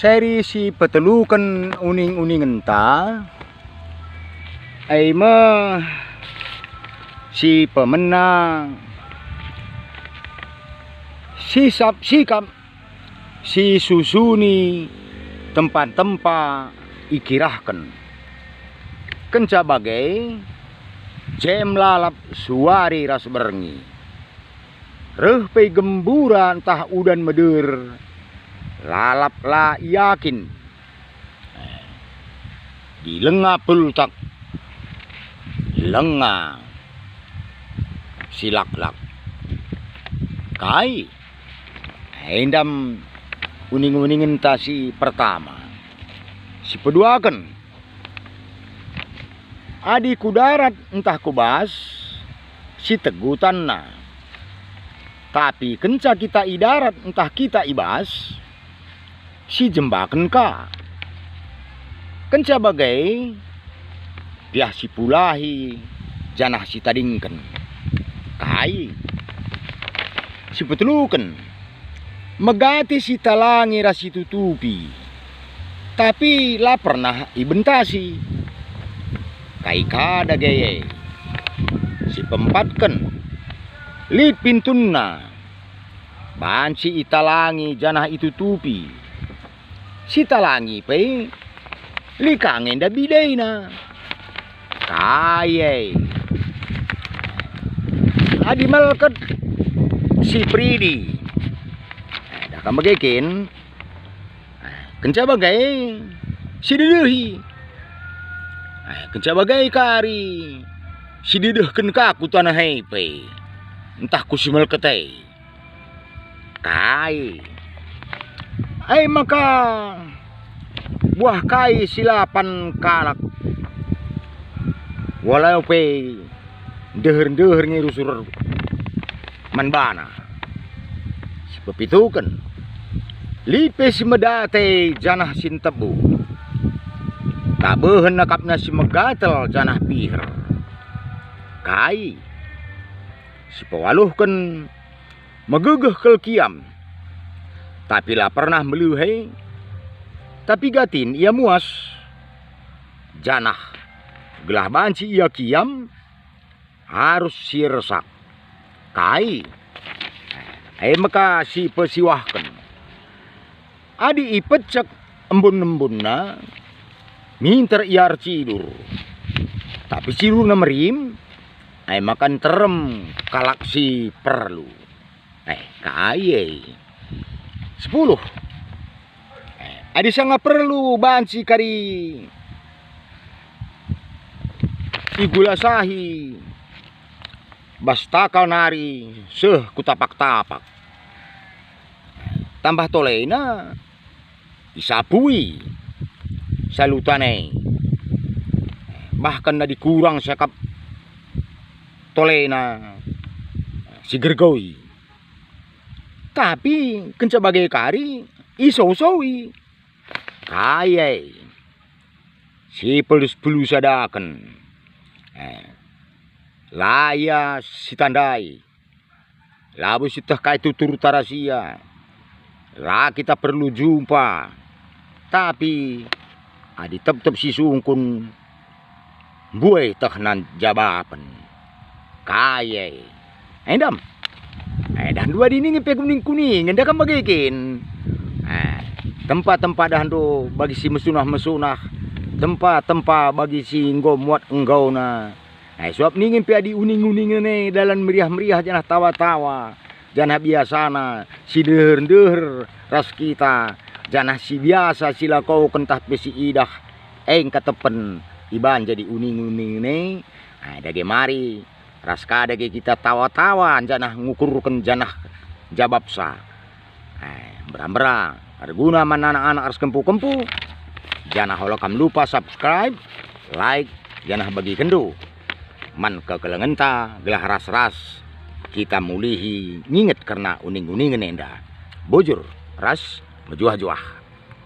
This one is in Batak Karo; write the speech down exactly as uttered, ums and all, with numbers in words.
Seri si peteluken uning-uningenta, e me si pemena sisap-sikap si susuni tempa-tempa ikirahken. Kenca bage, jem lalap suari ras berngi. Reh pe gembura ntah udan meder, lalap la iakin. Di lenga peltak, lenga silaklak. Kai? Endam uning-uningenta si pertama. Si peduaken, adi ku darat ntah ku bas, si tegu tanna. Tapi kenca kita i darat ntah kita i bas, si jembaken ka. Kenca bage, piah si pulahi janah si tadingken. Kai? Si peteluken, megati si talangi ras si tutupi, tapi la pernah ibentasi. Kai ka dage e? Si peempatken, lit pintunna, banci italangi janah itutupi. Si talangi pe, lit ka nge enda bidena. Kai e? Adi melket si peridi. Eh, dah kam bage kin? Eh, kenca bage si dedehi. Eh, kenca bage kari si dedehken ka ku taneh e pe, ntah ku si melket e. Kai? E maka buah kai si la pan kalak, walau pe ndeher-ndeher nge rusur man bana. Si pepituken, lit pe si medate janah si ntebu, tabehen akapna si megatel janah piher. Kai? Si pewaluhken, megegeh kal kiam, tapi la pernah melihe, tapi gatin ia muas, janah gelah banci ia kiam, arus si ersak. Kai? E maka si pesiwahken. Adi ipecek embun-embunna, minter ia ercidur. Tapi cidurna merim, e maka nterem kalak si perlu. Eh, kai e? Sepuluh. Eh, adi sanga perlu banci kari igulasahi bas takal nari seh ku tapak-tapak. Tambah tolena, isapui salutan e. Bahkan adi kurang siakap tolena, sigergoi. Tapi kenca bage kari, isosoi. Kai e? Si pelus-pelus adaken. Eh, la ia sitandai. Labo sieteh kai tutur tarasia. La kita perlu jumpa. Tapi adi tep-tep sisungkun, mbue tehna jabapen. Kai e? Endam. Eh, dah dua dini nge pe kuning-kuning, enda kam bage kin. Eh, tempa-tempa dahndu bagi si mesunah-mesunah, tempa-tempa bagi si enggo muat enggona. Eh, suap ningen pe adi uning-uningen e dalan meriah-meriah janah tawa-tawa, janah biasana si deher-deher ras kita, janah si biasa si lakoken ntah pe si idah, e engka tepen iban jadi uning-uningen e. Eh, dage mari ras ka dage kita tawa-tawa janah ngukurken janah jabapsa. Eh, mbera-mbera, erguna man anak-anak ras kempu-kempu, janah ola kam lupa subscribe, like, janah bagikenndu man kekelengenta gelah ras-ras kita mulihi nginget kerna uning-uningen enda. Bujur ras mejuah-juah.